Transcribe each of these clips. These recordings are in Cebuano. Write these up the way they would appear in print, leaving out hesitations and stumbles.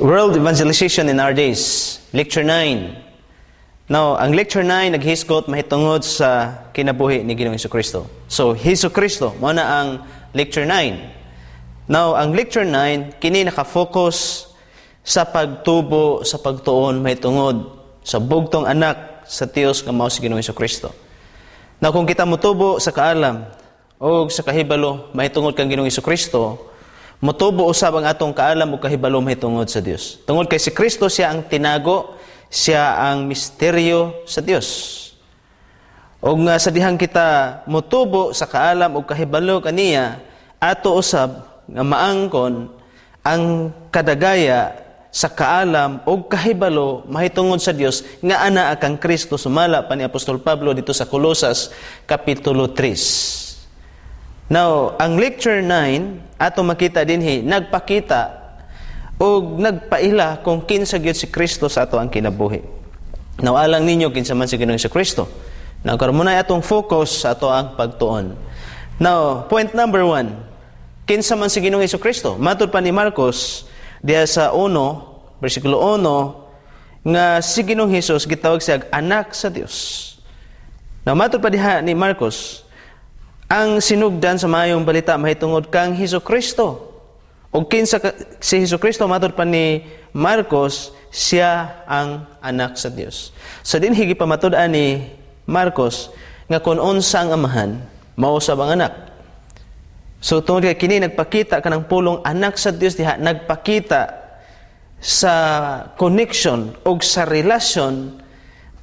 World Evangelization in Our Days, Lecture 9. Now, ang Lecture 9 naghisgot mahitungod sa kinabuhi ni Ginoong Kristo. So, Hesus Kristo, mao na ang Lecture 9. Now, ang Lecture 9 kini naka-focus sa pagtubo sa pagtuon mahitungod sa bugtong anak sa Dios nga mao si Ginoong Kristo. Now, kung kita motubo sa kaalam o sa kahibalo mahitungod kang Ginoong Kristo, motubo usab ang atong kaalam ug kahibalo mahitungod sa Dios. Tungod kay si Kristo, siya ang tinago, siya ang misteryo sa Dios. Og nga sa dihang kita motubo sa kaalam ug kahibalo kaniya, ato usab nga maangkon ang kadagaya sa kaalam ug kahibalo mahitungod sa Dios nga anaa kang Kristo, sumala pa ni Apostol Pablo dito sa Kolosas kapitulo 3. Now, ang lecture 9 ato makita dinhi nagpakita og nagpaila kung kinsa gyud si Kristo sa ato ang kinabuhi. Now, alang ninyo kinsa man si Ginoong Kristo. Now, karon muna atong focus sa ato ang pagtuon. Now, point number 1. Kinsa man si Ginoong Kristo? Matod pa ni Marcos diha sa 1, bersikulo 1, nga si Ginoong Hesus gitawag siya anak sa Dios. Now, matod pa diha ni Marcos, ang sinugdan sa maayong balita mahitungod kang Hesus Kristo. Og kinsa si Hesus Kristo, matod pa ni Marcos, siya ang anak sa Dios. So dinhi gipamatud-an ni Marcos nga kung unsa ang amahan, mao usab ang anak. So tungod kay kini nagpakita kanang pulong anak sa Dios diha, nagpakita sa connection og sa relasyon,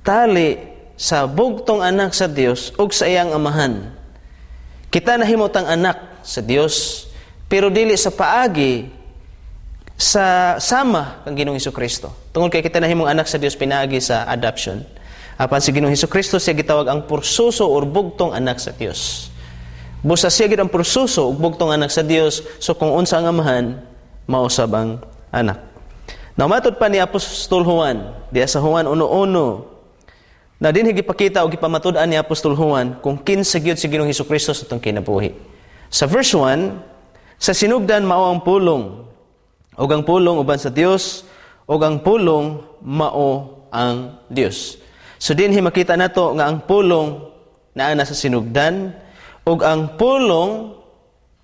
tali sa bugtong anak sa Dios ug sa iyang amahan. Kita nahimutang anak sa Dios, pero dili sa paagi sa sama kang Ginoong Kristo. Tungod kay kita nahimong anak sa Dios pinaagi sa adoption. Apan si Ginoong Kristo, siya gitawag ang pursuso or bugtong anak sa Dios. Busa siya gid ang pursuso ug bugtong anak sa Dios, so kung unsa ang amahan, mao usab ang anak. Now, matod pa ni Apostol Juan, diya sa Juan 1:1, na dinhi gipakita o gipamatud-an ni Apostol Juan kung kinsa gyud si Ginoong Kristo sa atong kinabuhi. Sa verse 1, "Sa sinugdan mao ang pulong, ug ang pulong uban sa Dios, ug ang pulong mao ang Dios." So dinhi makita nato nga ang pulong naa na sa sinugdan ug ang pulong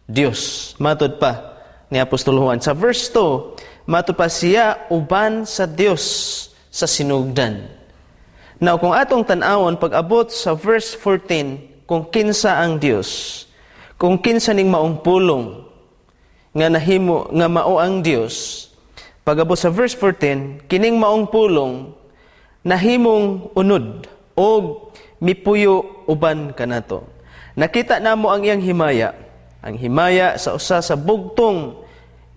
Dios. Matod pa ni Apostol Juan. Sa verse 2, matod pa, siya uban sa Dios sa sinugdan. Now, kung atong tan-awon pag-abot sa verse 14, kung kinsa ang Dios, kung kinsa ning maong pulong nga nahimo nga mao ang Dios, pag-abot sa verse 14, "Kining maong pulong nahimong unod og mipuyo uban kanato. Nakita namo ang iyang himaya, ang himaya sa usa sa bugtong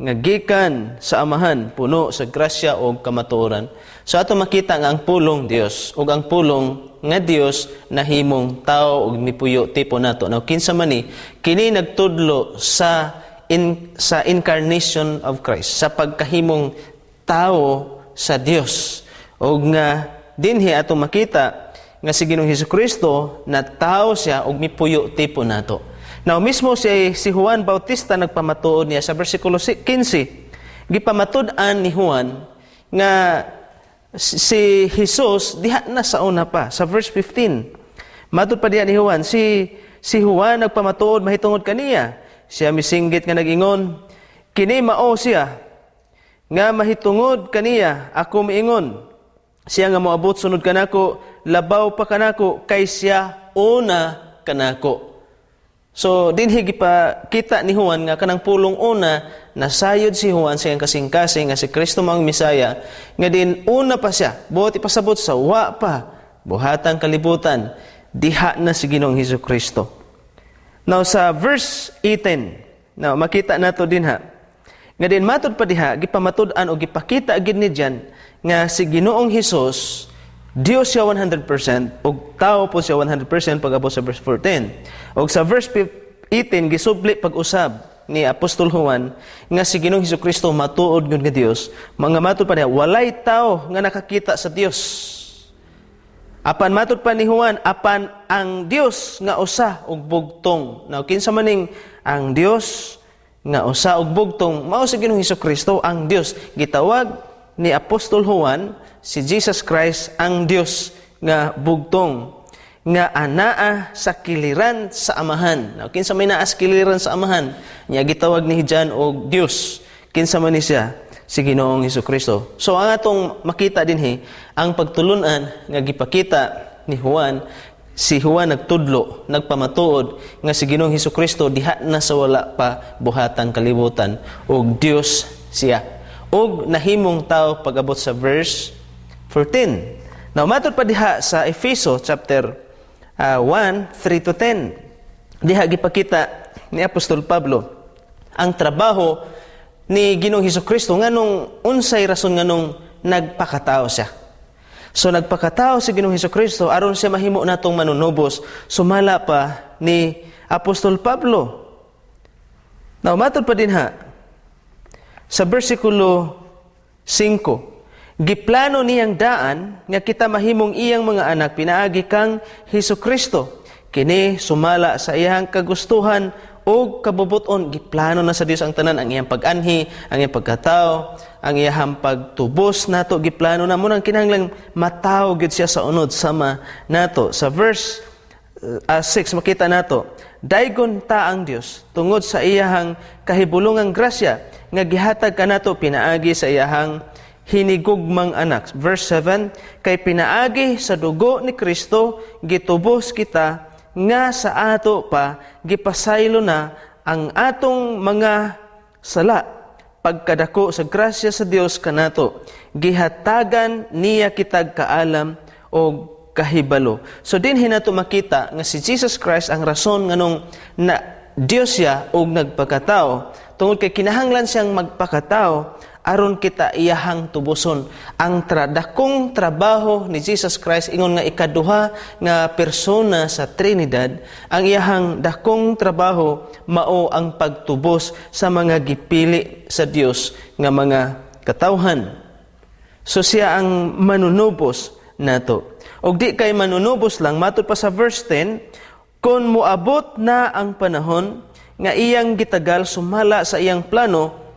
nga gikan sa Amahan, puno sa grasya ug kamatuoran." So ato makita nga ang pulong Dios ug ang pulong nga Dios nahimong tao ug mipuyo tipo nato. Now, kinsa man ni? Kini nagtudlo sa incarnation of Christ, sa pagkahimong tao sa Dios. Ug nga dinhi ato makita nga si Ginoong Kristo na tao siya ug mipuyo tipo nato. Now, mismo si Juan Bautista nagpamatuod niya sa bersikulo 15. Gipamatud-an ni Juan nga si Jesus diha na sa una pa sa verse 15. Matod pa diha ni Juan, si Juan nagpamatuod mahitungod kaniya. "Siya misinggit nga nag-ingon, 'Kini mao siya nga mahitungod kaniya ako miingon, siya nga moabot sunod kanako labaw pa kanako kay siya una kanako.'" So dinhi gipakita ni Juan nga kanang pulong una nasayod si Juan sa iyang kasing-kasing nga si Kristo mao ang Mesaya, nga din una pa siya, buot ipasabot sa wa pa buhatang kalibutan, diha na si Ginoong Hesus Kristo. Now, sa verse 18, now makita nato dinha nga din matod pa diha gipamatud-an o gipakita gid ni Diyan nga si Ginoong Hesus, Dios siya 100% ug tao po siya 100% pag-abot sa verse 14. Og sa verse 18, gisubli pag-usab ni Apostol Juan nga si Ginoong Hesus Kristo matuod gyud nga Dios. Mga matod pa niya, walay tao nga nakakita sa Dios. Apan matod pa ni Juan, apan ang Dios nga usa og bugtong. Now, kinsa maning ang Dios nga usa og bugtong? Mao si Ginoong Hesus Kristo ang Dios. Gitawag ni Apostol Juan, si Jesus Christ ang Dios nga bugtong nga anaa sa kiliran sa Amahan. Now, kinsa may naa sa kiliran sa Amahan? Nya gitawag ni Juan og Dios. Kinsa man ni siya? Si Ginoong Kristo. So ang atong makita dinhi, ang pagtulunan nga gipakita ni Juan, si Juan nagtudlo, nagpamatuod nga si Ginoong Kristo diha na sa wala pa buhatang kalibutan ug Dios siya. Ug nahimong tao pag-abot sa verse 14. Now, matod pa diha sa Efeso chapter 1, 3 to 10. Diha gipakita ni Apostol Pablo ang trabaho ni Ginoong Kristo, nganong unsay rason nganong nagpakatao siya. So nagpakatao si Ginoong Kristo aron siya mahimo natong manunubos sumala pa ni Apostol Pablo. Now, matod pa dinha sa versikulo 5, giplano niyang daan nga kita mahimong iyang mga anak pinaagi kang Hesus Kristo. Kini sumala sa iyang kagustuhan og kabubuton. Giplano na sa Dios ang tanan, ang iyang pag-anhi, ang iyang pagkatao, ang iyang pagtubos nato, giplano na mo nang kinahanglang matawo gyud siya sa unod sama nato. Sa verse 6 makita nato, daygon ta ang Dios tungod sa iyahang kahibulungang grasya nga gihatag kanato pinaagi sa iyahang hinigugmang anak. Verse 7, kay pinaagi sa dugo ni Kristo gitubos kita nga sa ato pa gipasaylo na ang atong mga sala. Pagkadako sa grasya sa Dios kanato, gihatagan niya kitag kaalam og kahibalo. So dinhi nato makita nga si Jesus Christ ang rason nganong na Dios siya og nagpakatao, tungod kay kinahanglan siyang magpakatao aron kita iyahang tubuson. Ang dakong trabaho ni Jesus Christ, ingon nga ikaduha nga persona sa Trinidad, ang iyahang dakong trabaho mao ang pagtubos sa mga gipili sa Dios nga mga katawhan. So siya ang manunubos nato. Og di kay manunubos lang, matud pa sa verse 10, kon moabot na ang panahon nga iyang gitagal sumala sa iyang plano,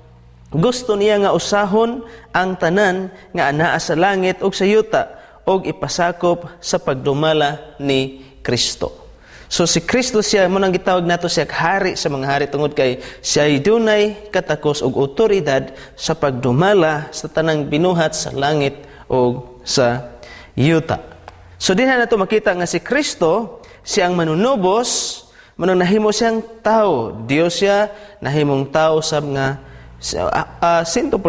gusto niya nga usahon ang tanan nga anaa sa langit ug sa yuta og ipasakop sa pagdumala ni Kristo. So si Kristo siya mo nang gitawag nato siya hari sa mga hari tungod kay siya dunay katakos og otoridad sa pagdumala sa tanang binuhat sa langit ug sa yuta. So dinha nato makita nga si Kristo siya ang manunubos, manong nahimo siyang tao. Dios siya, nahimong tao sab nga 100%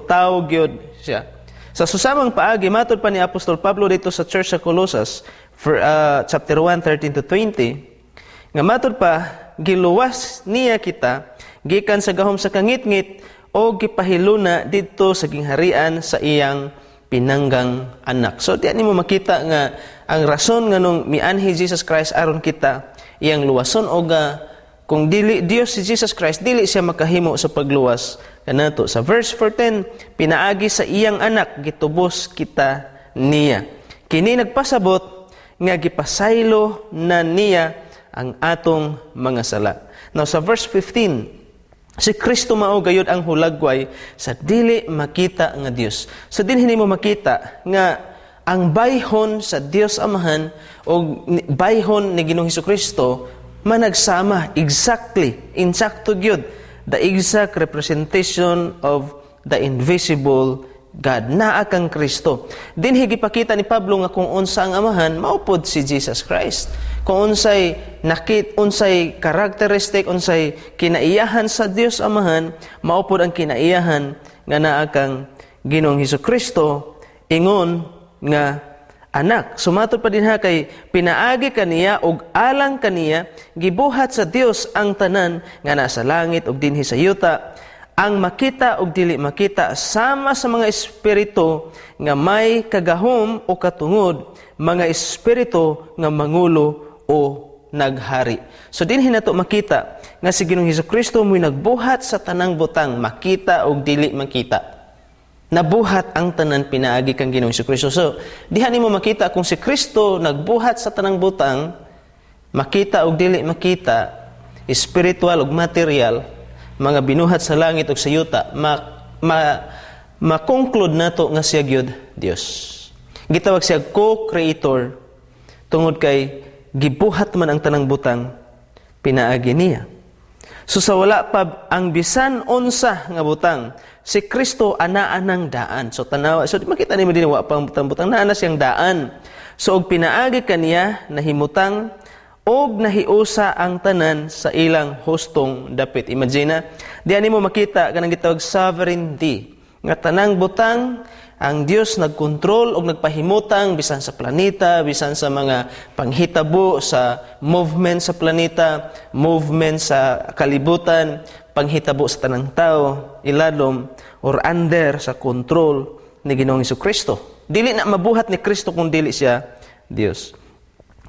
tao gyud siya. Sa susamang paagi, matod pa ni Apostol Pablo dito sa church sa Colosas, for, chapter 1, 13 to 20, nga matod pa, giluwas niya kita, gikan sa gahom sa kangitngit, o gipahiluna didto sa gingharian sa iyang pinanggang anak. So diyan nimo makita nga ang rason nganong mianhi Jesus Christ aron kita iyang luwason, o ga kung dili Dios si Jesus Christ, dili siya makahimo sa pagluwas kanato. Sa verse 14, pinaagi sa iyang anak gitubos kita niya. Kini nagpasabot nga gipasaylo na niya ang atong mga sala. Now sa verse 15, si Kristo mao gayud ang hulagway sa dili makita nga Dios. So dinhi nimo makita nga ang bayhon sa Dios Amahan o bayhon ni Ginoong Kristo managsama exactly, insakto gyud, the exact representation of the invisible God. Naa kang Kristo. Dinhi gipakita ni Pablo nga kung unsa ang Amahan, mao pod si Jesus Christ. Kung unsay nakit, unsay characteristic, unsay kinaiyahan sa Dios Amahan, mao pod ang kinaiyahan nga naa kang Ginoong Kristo ingon nga anak. Sumatod pa dinha, kay pinaagi kaniya ug alang kaniya gibuhat sa Dios ang tanan nga nasa langit ug dinhi sa yuta, ang makita ug dili makita, sama sa mga espiritu nga may kagahom o katungod, mga espiritu nga mangulo o naghari. So dinhi nato makita nga si Ginoong Kristo mo'y nagbuhat sa tanang butang, makita ug dili makita. Nabuhat ang tanan pinaagi kang Ginoong Kristo. So, diha nimo makita kung si Kristo nagbuhat sa tanang butang, makita ug dili makita, spiritual ug material, mga binuhat sa langit ug sa yuta, ma, ma Ma-conclude nato nga siya gyud Dios. Gitawag siya co-creator tungod kay gibuhat man ang tanang butang pinaagi niya. So sa wala pa ang bisan unsa nga butang, si Kristo anaa nang daan. So tanawa, so makita nimo din, wa pa ang butang-butang, naa na siyang daan. So og pinaagi kaniya nahimutang og nahiusa ang tanan sa ilang hustong dapit. Imagine na, diyan nimo makita kanang gitawag sovereignty nga tanang butang, ang Dios nagkontrol og nagpahimutang bisan sa planeta, bisan sa mga panghitabo sa movement sa planeta, movement sa kalibutan, panghitabo sa tanang tao, ilalom or under sa control ni Ginoong Kristo. Dili na mabuhat ni Kristo kung dili siya Dios.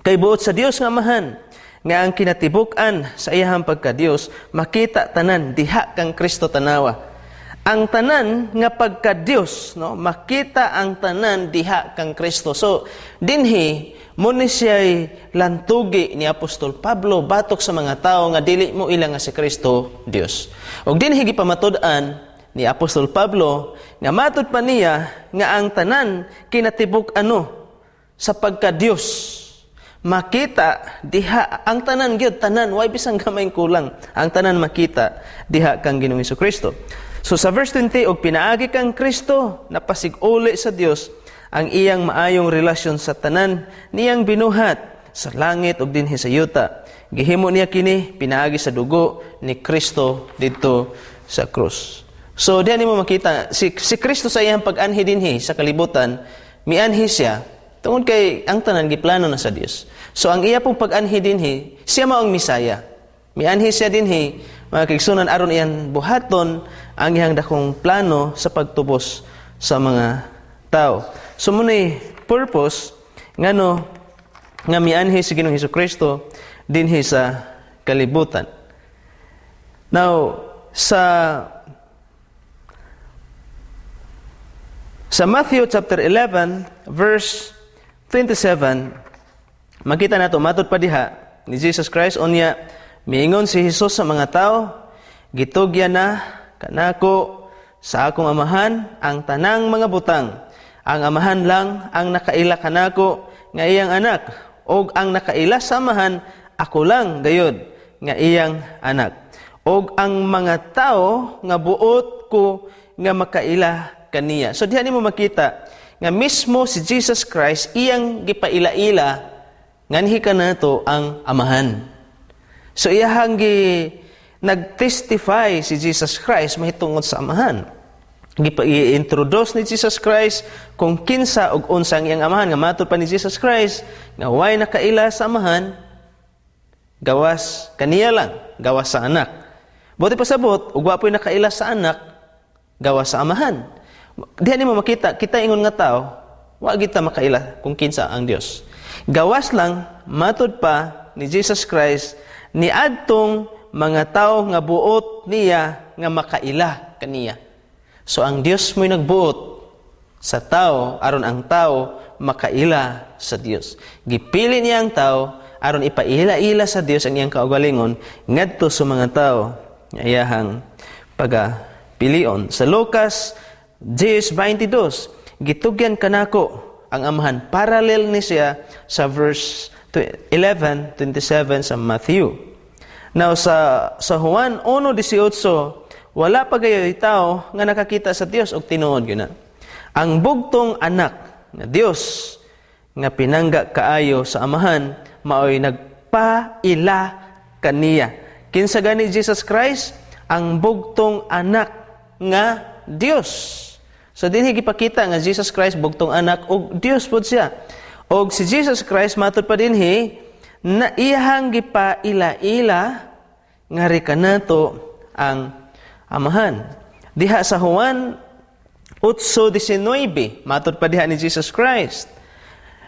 Kay buot sa Dios nga Amahan nga ang kinatibuk-an sa iyahang pagka-Dios makita tanan diha kang Kristo. Tanawa ang tanan nga pagka-Dios, no, makita ang tanan diha kang Kristo. So dinhi mo ni siya'y lantugi ni Apostol Pablo batok sa mga tao nga dili mo ila nga si Kristo Dios. Og dinhi gipamatud-an ni Apostol Pablo nga matud pa niya nga ang tanan kinatibuk ano sa pagka-Dios makita diha, ang tanan gyud, tanan, way bisan gamay kulang, ang tanan makita diha kang Ginoong Kristo. So sa verse 20, og pinaagi kang Kristo napasig-uli sa Dios ang iyang maayong relasyon sa tanan niyang binuhat sa langit ug dinhi sa yuta. Gihimo niya kini pinaagi sa dugo ni Kristo didto sa krus. So diyan nimo makita si Kristo sa iyang pag-anhi dinhi sa kalibutan, mianhi siya tungod kay ang tanan giplano na sa Dios. So ang iya pong pag-anhi dinhi, siya mao ang Misaya. Mianhi siya dinhi, mga kaigsunan, aron iyang buhaton ang iyang dakong plano sa pagtubos sa mga tao. So muna'y purpose ngano nga mianhi si Ginoong Kristo dinhi sa kalibutan. Now, sa Matthew chapter 11 verse 27, makita nato, matud pa diha ni Jesus Christ, unya miingon si Jesus sa mga tao, "Gitugyan na kanako sa akong Amahan ang tanang mga butang. Ang Amahan lang ang nakaila kanako nga iyang anak, og ang nakaila sa Amahan ako lang gayud nga iyang anak, og ang mga tao nga buot ko nga makaila kaniya." So diha nimo makita nga mismo si Jesus Christ iyang gipaila-ila nganhi kanato ang Amahan. So iyahang gi nag-testify si Jesus Christ mahitungod sa Amahan. Gipa-introduce ni Jesus Christ kung kinsa ug unsa ang iyang Amahan, nga matud pa ni Jesus Christ nga way nakaila sa Amahan gawas kaniya lang, gawas sa anak. Buot pasabot, ug wa po'y nakaila sa anak gawas sa Amahan. Diha nimo makita, kita ingon nga tao, wa kita makaila kung kinsa ang Dios. Gawas lang, matud pa ni Jesus Christ, ni adtong mga tao nga buot niya nga makaila kaniya. So ang Dios mo'y nagbuot sa tao aron ang tao makaila sa Dios. Gipili niya ang tao aron ipaila-ila sa Dios ang iyang kaugalingon ngadto sa mga tao nga iyahang pagapilion. Sa Lucas 10:22, "Gitugyan kanako ang Amahan." Parallel ni siya sa verse 11:27 sa Matthew. Now sa Juan 1:18, "Wala pa gayoy tao nga nakakita sa Dios og tinuod gyud na. Ang bugtong anak nga Dios nga pinangga kaayo sa Amahan maoy nagpaila kaniya." Kinsa gani Jesus Christ? Ang bugtong anak nga Dios. So dinhi gipakita nga Jesus Christ bugtong anak og Dios pod siya. Og si Jesus Christ, matud pa dinhi, na iyahang gipaila-ila ngari kanato ang Amahan. Diha sa Juan 8:19, matud pa diha ni Jesus Christ,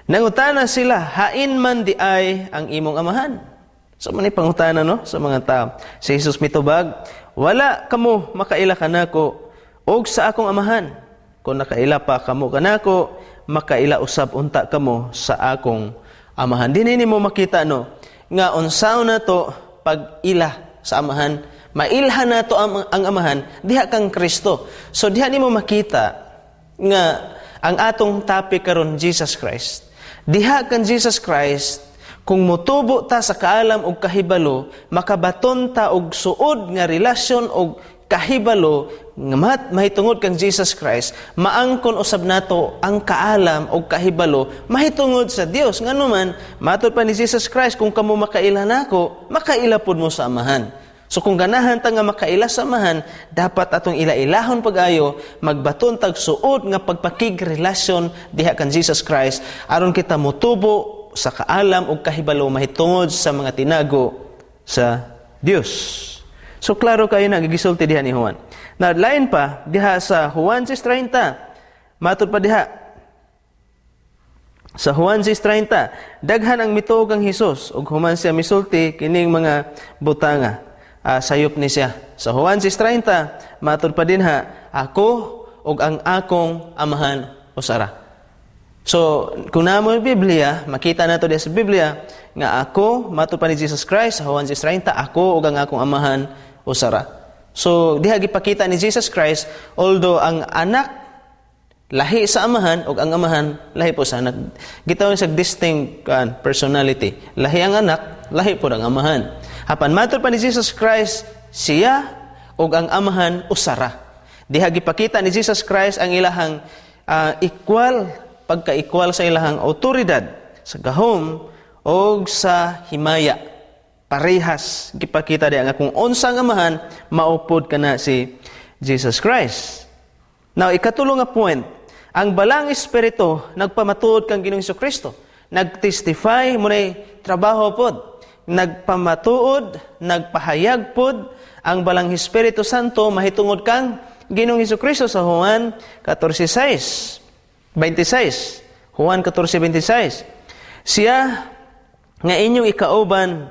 nangutana sila, "Hain man di ay ang imong Amahan?" So man pangutana, no, sa mga tao. Si Jesus mitubag, "Wala kamo makaila kanako og sa akong Amahan. Kung nakaila pa kamo kanako, makaila usab unta kamo sa akong Amahan." Dinhi nimo makita, no, nga unsaon na to pag-ila sa Amahan. Mailhan nato ang Amahan diha kang Kristo. So diha nimo makita nga ang atong topic karon, Jesus Christ. Diha kang Jesus Christ, kung motubo ta sa kaalam og kahibalo, makabaton ta og suod nga relasyon og kahibalo nga mahitungod kang Jesus Christ, maangkon usab nato ang kaalam og kahibalo mahitungod sa Dios. Ngano man, matod pa ni Jesus Christ, "Kung kamo makaila nako, makaila pud mo sa Amahan." So kung ganahan ta nga makaila sa Amahan, dapat atong ila-ilahon pag-ayo, magbaton tag suod nga pagpakigrelasyon diha kan Jesus Christ aron kita motubo sa kaalam ug kahibalo mahitungod sa mga tinago sa Dios. So klaro kayo na gigisulti diha ni Juan. Na lain pa diha sa Juan 6:30. Matod pa diha sa Juan 6:30, daghan ang mituo kang Hesus ug human siya misulti kining mga butanga. Sayop ni siya. Sa Juan 6:30, matod pa dinha, "Ako ug ang akong Amahan usara." So, kung naa mo Biblia, makita nato diha sa Biblia nga ako, matod pa ni Jesus Christ sa Juan 6:30, "Ako ug ang akong Amahan usara." So, diha gipakita ni Jesus Christ, although ang anak lahi sa Amahan ug ang Amahan lahi po sa anak. Gitawag sa distinct personality. Lahi ang anak, lahi po ang Amahan. Apan matod pa ni Jesus Christ, siya ug ang Amahan usara. Diha gipakita ni Jesus Christ ang ilahang equal, pagka-equal sa ilahang autoridad sa gahom og sa himaya. Parehas gipakita diha nga kung unsa ang Amahan, maupod kana si Jesus Christ. Now, ikatulo nga point, ang Balang Espiritu nagpamatuod kang Ginoong Kristo. Nagtestify mo trabaho pod. Nagpamatuod, nagpahayag pod ang Balang Espiritu Santo mahitungod kang Ginoong Kristo sa Juan 14:6. 26. Juan 14:26. "Siya nga inyong ikauban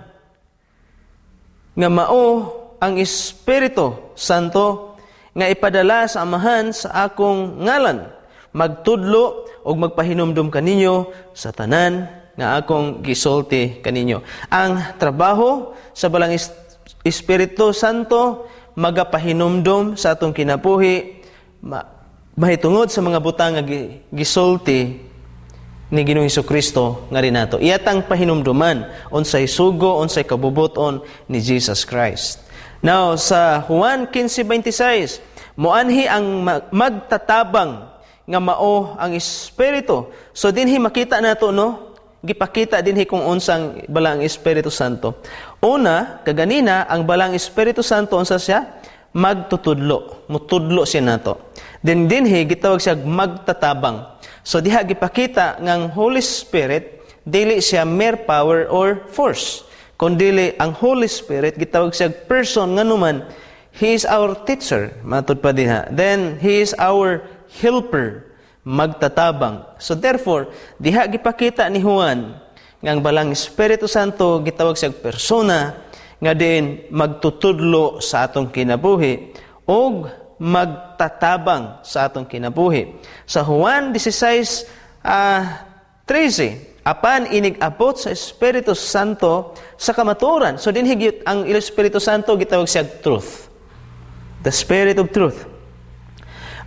nga mao ang Espiritu Santo nga ipadala sa Amahan sa akong ngalan, magtudlo ug magpahinumdum kaninyo sa tanan nga akong gisulti kaninyo." Ang trabaho sa Balang Espiritu Santo, magapahinumdum sa atong kinabuhi mahitungod sa mga butang nga gisulti ni Ginoong Kristo nga rinato. Iyatang pahinumduman unsay sugo, unsay kabubuton ni Jesus Christ. Now, sa Juan 15:26, "Moanhi ang magtatabang nga mao ang Espiritu." So dinhi makita nato, no, gipakita dinhi kung unsang Balang Espiritu Santo. Una, kaganina, ang Balang Espiritu Santo, unsa siya? Magtutudlo. Mutudlo siya nato. Then dinhi gitawag siya magtatabang. So diha gipakita nga ang Holy Spirit dili siya mere power or force, kundili ang Holy Spirit gitawag siya person, nganuman He is our teacher, matud pa diha. Then He is our helper, magtatabang. So therefore, diha gipakita ni Juan nga ang Balang Espiritu Santo gitawag siya persona nga din magtutudlo sa atong kinabuhi og magtatabang sa atong kinabuhi. Sa Juan 16, 13, "Apan inig-abot sa Espiritu Santo sa kamatuoran." So dinhi ang Espiritu Santo gitawag siya truth. The Spirit of Truth.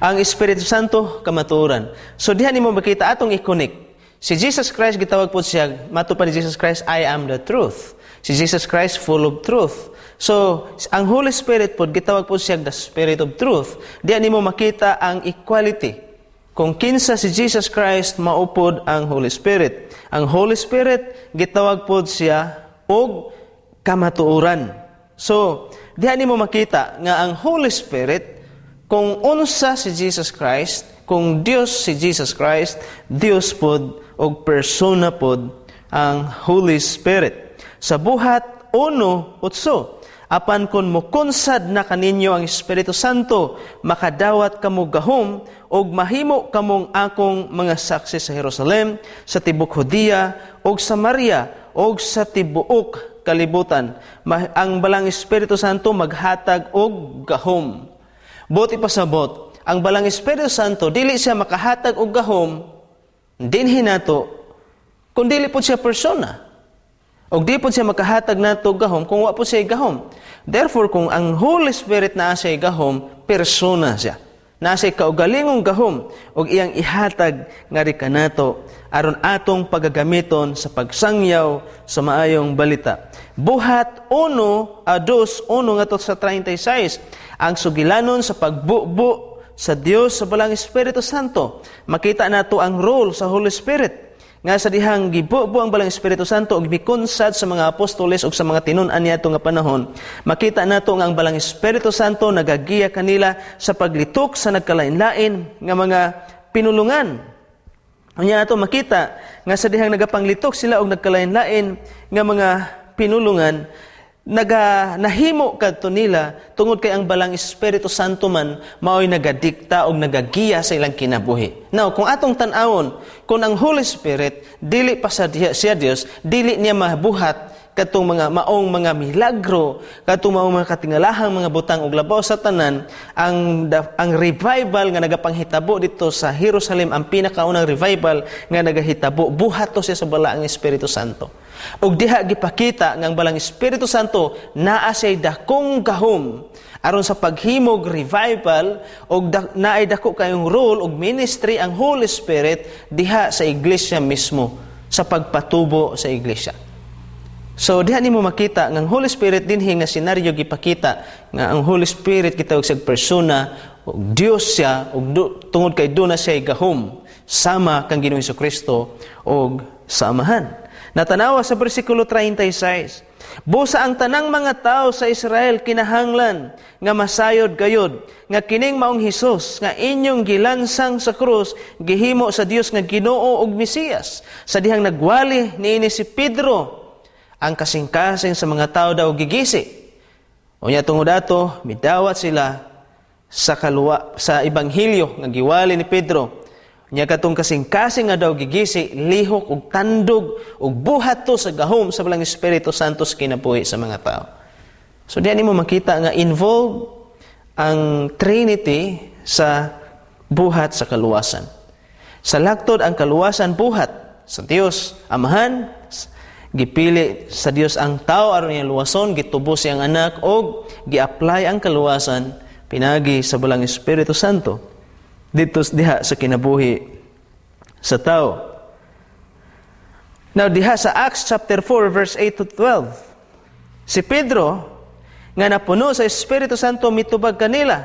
Ang Espiritu Santo kamatuoran. So diha nimo makita atong i-connect. Si Jesus Christ gitawag po siya, matud pa ni Jesus Christ, "I am the truth." Si Jesus Christ full of truth. So, ang Holy Spirit po, gitawag po siya the Spirit of Truth. Diha nimo makita ang equality. Kung kinsa si Jesus Christ, maupod ang Holy Spirit. Ang Holy Spirit, gitawag po siya og kamatuoran. So, diha nimo makita nga ang Holy Spirit, kung unsa si Jesus Christ, kung Dios si Jesus Christ, Dios pod og persona pod ang Holy Spirit. Sa Buhat 1:8, "Apan kung mukonsad na kaninyo ang Espiritu Santo, makadawat kamo gahom ug mahimo kamong akong mga saksi sa Jerusalem, sa tibok Judea ug Samaria ug sa tibuok kalibutan." Ang Balang Espiritu Santo maghatag og gahom. Buot ipasabot, ang Balang Espiritu Santo dili siya makahatag og gahom dinhi nato kung dili po siya persona. Og di po siya makahatag nato gahom kung wa po siya gahom. Therefore, kung ang Holy Spirit naa siya gahom, persona siya. Naa siya kaugalingong gahom ug iyang ihatag ngari kanato aron atong pagagamiton sa pagsangyaw sa maayong balita. Buhat 1 a 2, 1 ngadto sa 36, ang sugilanon sa pagbubo sa Dios sa Balang Espiritu Santo. Makita nato ang role sa Holy Spirit nga sa dihang gibubo ang Balang Espiritu Santo ug mikunsad sa mga apostoles ug sa mga tinun-an niadto nga panahon. Makita nato nga ang Balang Espiritu Santo nagagiya kanila sa paglitok sa nagkalain-lain nga mga pinulungan. Unya ato makita nga sa dihang nagapanglitok sila og nagkalain-lain nga mga pinulungan, naga nahimo kadto nila tungod kay ang Balang Espiritu Santo man maoy nagadikta og nagagiya sa ilang kinabuhi. Now, kung atong tan-awon, kung ang Holy Spirit dili pa sa siya Dios, dili niya mabuhat katong mga maong mga milagro, katong maong mga katingalahang mga butang, ug labaw sa tanan ang revival nga nagapanghitabo dito sa Jerusalem, ang pinakaunang revival nga nagahitabo, buhat to siya sa Balaang Espiritu Santo. Ug diha gipakita nga ang Balang Espiritu Santo naa siya'y dakong gahom aron sa paghimog revival, ug naay dako kayong role ug ministry ang Holy Spirit diha sa iglesia mismo, sa pagpatubo sa iglesia. So diha nimo makita nga ang Holy Spirit dinhi nga senaryo, gipakita nga ang Holy Spirit gitawag sa persona ug Dios siya, ug tungod kay duna siya gahom sama kang Ginoong Kristo ug sa Amahan. Natanawa sa bersikulo 36. Busa ang tanang mga tao sa Israel kinahanglan nga masayod gayod nga kining maong Hesus nga inyong gilansang sa krus, gihimo sa Dios nga Ginoo ug Mesiyas. Sa dihang nagwali niini si Pedro, ang kasing-kasing sa mga tao daw gigisi. Unya tungod ato, midawat sila sa kaluwa sa ebanghelyo nga giwali ni Pedro. Nya katong kasing-kasing nga daw gigisi, lihok ug tandog ug buhat to sa gahom sa Balang Espiritu Santo sa kinabuhi sa mga tao. So diyan nimo makita nga involved ang Trinity sa buhat sa kaluwasan. Sa laktod, ang kaluwasan buhat sa Dios Amahan, gipili sa Dios ang tao aron iyang luwason, gitubos siyang anak og gi-apply ang kaluwasan pinagi sa Balang Espiritu Santo dito diha sa kinabuhi sa tao. Now, diha sa Acts chapter 4 verse 8 to 12, si Pedro nga napuno sa Espiritu Santo mitubag kanila,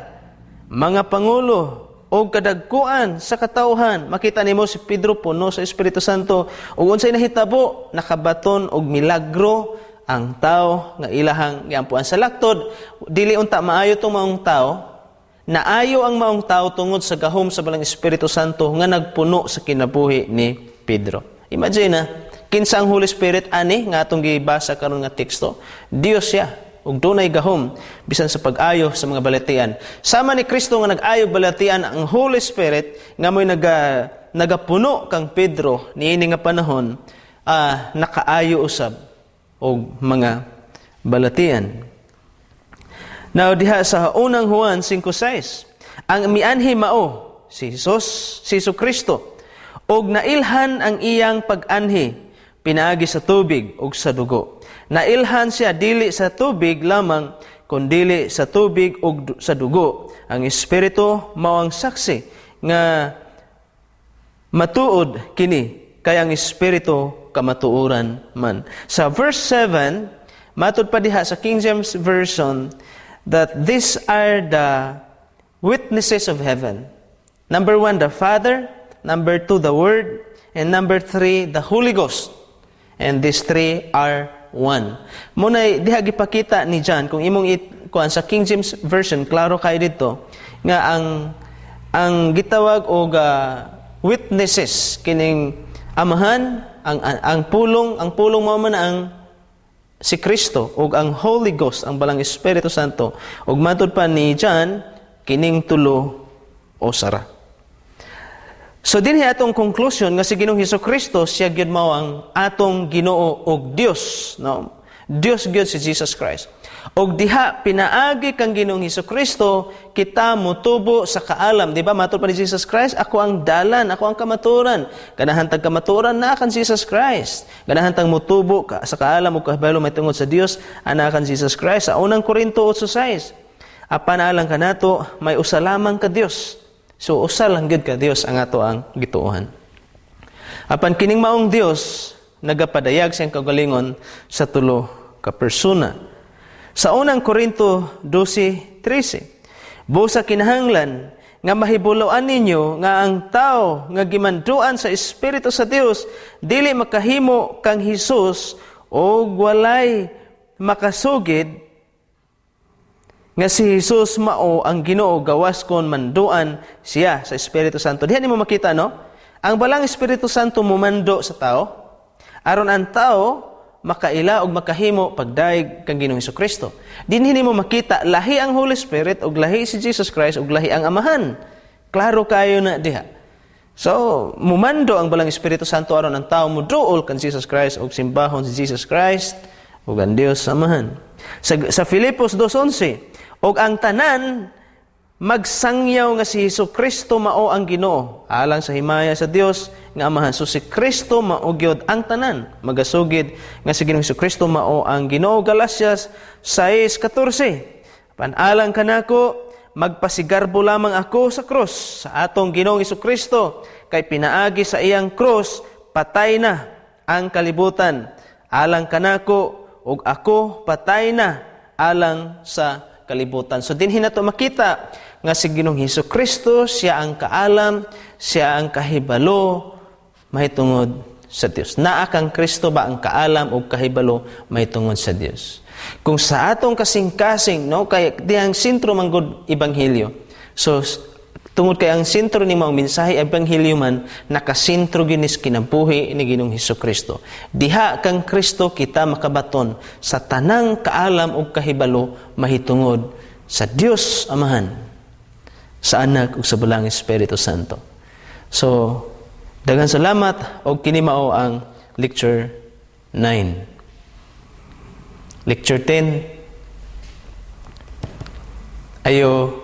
"Mga pangulo o kadagkuan sa katawhan." Makita nimo si Pedro puno sa Espiritu Santo, ug unsay nahitabo? Nakabaton og milagro ang tao nga ilahang giampuan. Sa laktod, dili unta maayo tong maong tao, naayo ang maong tao tungod sa gahom sa Balang Espiritu Santo nga nagpuno sa kinabuhi ni Pedro. Imagine na, kinsa ang Holy Spirit ani nga atong gibasa karon nga teksto? Dios siya ug dunay gahom bisan sa pag-ayo sa mga balatian. Sama ni Kristo nga nag-ayo balatian, ang Holy Spirit nga mo'y nagapuno kang Pedro niini nga panahon, nakaayo usab og mga balatian. Now, diha sa Unang Juan 5:6, ang mianhi mao si Jesus, si Jesu Kristo, og nailhan ang iyang pag-anhi pinaagi sa tubig ug sa dugo. Nailhan siya dili sa tubig lamang, kundili sa tubig ug sa dugo. Ang Espiritu mao ang saksi nga matuod kini, kay ang Espiritu kamatuoran man. Sa verse 7, matud pa diha sa King James Version that these are the witnesses of heaven. Number one, the Father. Number two, the Word. And number three, the Holy Ghost. And these three are one. Muna diha gipakita ni John, kung imong kuan sa King James Version, klaro kay dito nga ang gitawag og witnesses kining Amahan, ang Pulong mao man ang si Kristo, ug ang Holy Ghost, ang Balang Espiritu Santo. Ug matud pa ni John, kining tulo usa ra. So dinhi atong conclusion nga si Ginoong Hesus Kristo siya gyud mao ang atong Ginoo ug Dios, no? Dios gyud si Jesus Christ. Og diha pinaagi kang Ginoong Kristo kita motubo sa kaalam, di ba? Matod pa ni Jesus Christ, "Ako ang dalan, ako ang kamaturan." Ganahan tag kamaturan na kan Jesus Christ. Ganahan tang motubo ka sa kaalam ug kahibalo mahitungod sa Dios, ana kan Jesus Christ. Sa Unang Korinto 8:6, apan alang kanato may usa lamang ka Dios. So usa lang gyud ka Dios ang ato ang gituohan. Apan kining maong Dios nagapadayag siyang kaugalingon sa tulo ka persona. Sa Unang Korinto 12:13, busa kinahanglan nga mahibuloan ninyo nga ang tao nga gimanduan sa Espiritu sa Dios dili makahimo kang Hesus, og walay makasugid nga si Jesus mao ang Ginoo gawas kon manduan siya sa Espiritu Santo. Diha nimo makita, no? Ang Balang Espiritu Santo mumando sa tao aron ang tao makaila og makahimo pagdayeg kang Ginoong Kristo. Dinhi nimo makita lahi ang Holy Spirit og lahi si Jesus Christ og lahi ang Amahan. Klaro kayo na diha. So, mumando ang Balang Espiritu Santo aron ang tao muduol kan Jesus Christ og simbahon si Jesus Christ ug ang Dios Amahan. Sa Filipos 2:11, og ang tanan magsangyaw nga si Hesus Kristo mao ang Ginoo alang sa himaya sa Dios nga Amahan. So si Kristo mao gyud ang tanan magasugid nga si Ginoong Hesus Kristo mao ang Ginoo. Galacias 6:14, panalang kanako magpasigarbo lamang ako sa krus sa atong Ginoong Hesus Kristo, kay pinaagi sa iyang krus patay na ang kalibutan alang kanako, ug ako patay na alang sa kalibutan. So dinhi nato makita nga si Ginoong Hesus Kristo siya ang kaalam, siya ang kahibalo mahitungod sa Dios. Naa kang Kristo ba ang kaalam ug kahibalo mahitungod sa Dios? Kung sa atong kasing-kasing, no, kay dihang sentro man gud ebanghelyo. So tungod kay ang sentro ni maong mensahe ebanghelyo man, nakasentro gyud ni kinabuhi ni Ginoong Hesus Kristo. Diha kang Kristo kita makabaton sa tanang kaalam ug kahibalo mahitungod sa Dios Amahan, sa Anak ug sa Balang Espiritu Santo. So, daghan salamat og kini mao ang lecture 9. Lecture 10, ayo.